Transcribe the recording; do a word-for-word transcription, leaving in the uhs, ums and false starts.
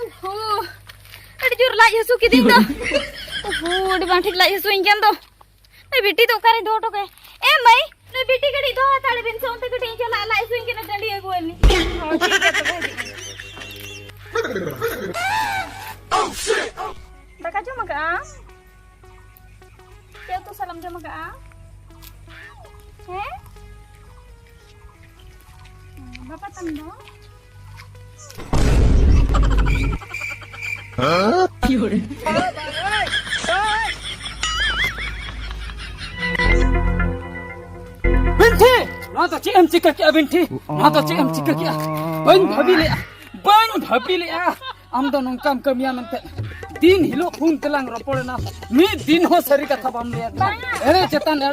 ᱳᱦᱳ, ᱟᱹᱰᱤ ᱡᱳᱨ ᱞᱟᱡ ᱦᱟᱹᱥᱩ ᱠᱤᱫᱤᱧ ᱫᱚ᱾ ᱳᱦᱳ, ᱟᱹᱰᱤ ᱵᱟᱝ ᱴᱷᱤᱠ ᱞᱟᱡ ᱦᱟᱹᱥᱩᱧ ᱠᱟᱱ ᱫᱚ᱾ ᱱᱩᱭ ᱵᱤᱴᱤ ᱫᱚ ᱚᱠᱟᱨᱮᱧ ᱫᱚᱦᱚ ᱦᱚᱴᱚ ᱠᱟᱭᱟ? ᱮ ᱢᱟᱹᱭ, ᱱᱩᱭ ᱵᱤᱴᱤ ᱠᱟᱹᱴᱤᱡ ᱫᱚᱦᱚ ᱦᱟᱛᱟᱲ ᱵᱤᱱ ᱥᱮ, ᱚᱱᱛᱮ ᱠᱟᱹᱴᱤᱡ ᱤᱧ ᱪᱟᱞᱟᱜᱼᱟ, ᱞᱟᱡ ᱦᱟᱹᱥᱩᱧ ᱠᱟᱱᱟ, ᱴᱟᱺᱰᱤ ᱟᱹᱜᱩ ᱟᱹᱞᱤᱧ᱾ ᱦᱚᱸ, ᱴᱷᱤᱠ ᱜᱮᱭᱟ ᱛᱚᱵᱮ, ᱦᱤᱡᱩᱜ ᱵᱤᱱ᱾ ᱫᱟᱠᱟ ᱡᱚᱢ ᱟᱠᱟᱜᱼᱟᱢ? ᱪᱮᱫ ᱩᱛᱩ ᱥᱟᱞᱟᱜ ᱮᱢ ᱡᱚᱢ ᱟᱠᱟᱜᱼᱟ? ᱦᱮᱸ? ᱵᱟᱯᱟ ᱛᱟᱢ ᱫᱚ? ᱵᱤᱱᱴᱷᱤ! ᱱᱚᱣᱟ ᱫᱚ ᱪᱮᱫ ᱮᱢ ᱪᱤᱠᱟᱹ ᱠᱮᱜᱼᱟ, ᱵᱤᱱᱴᱷᱤ? ᱱᱚᱣᱟ ᱫᱚ ᱪᱮᱫ ᱮᱢ ᱪᱤᱠᱟᱹ ᱠᱮᱜᱼᱟ? ᱵᱟᱹᱧ ᱵᱷᱟᱹᱵᱤ ᱞᱮᱜᱼᱟ, ᱵᱟᱹᱧ ᱵᱷᱟᱹᱵᱤ ᱞᱮᱜᱼᱟ ᱟᱢ ᱫᱚ ᱱᱚᱝᱠᱟᱢ ᱠᱟᱹᱢᱤᱭᱟ ᱢᱮᱱᱛᱮ᱾ ᱫᱤᱱ ᱦᱤᱞᱳᱜ ᱯᱷᱳᱱ ᱛᱮᱞᱟᱝ ᱨᱚᱯᱚᱲᱮᱱᱟ, ᱢᱤᱫ ᱫᱤᱱ ᱦᱚᱸ ᱥᱟᱹᱨᱤ ᱠᱟᱛᱷᱟ ᱵᱟᱢ ᱞᱟᱹᱭᱟ᱾ ᱵᱟᱝᱟ᱾ ᱮᱲᱮ ᱪᱮᱛᱟᱱ ᱮᱲᱮ᱾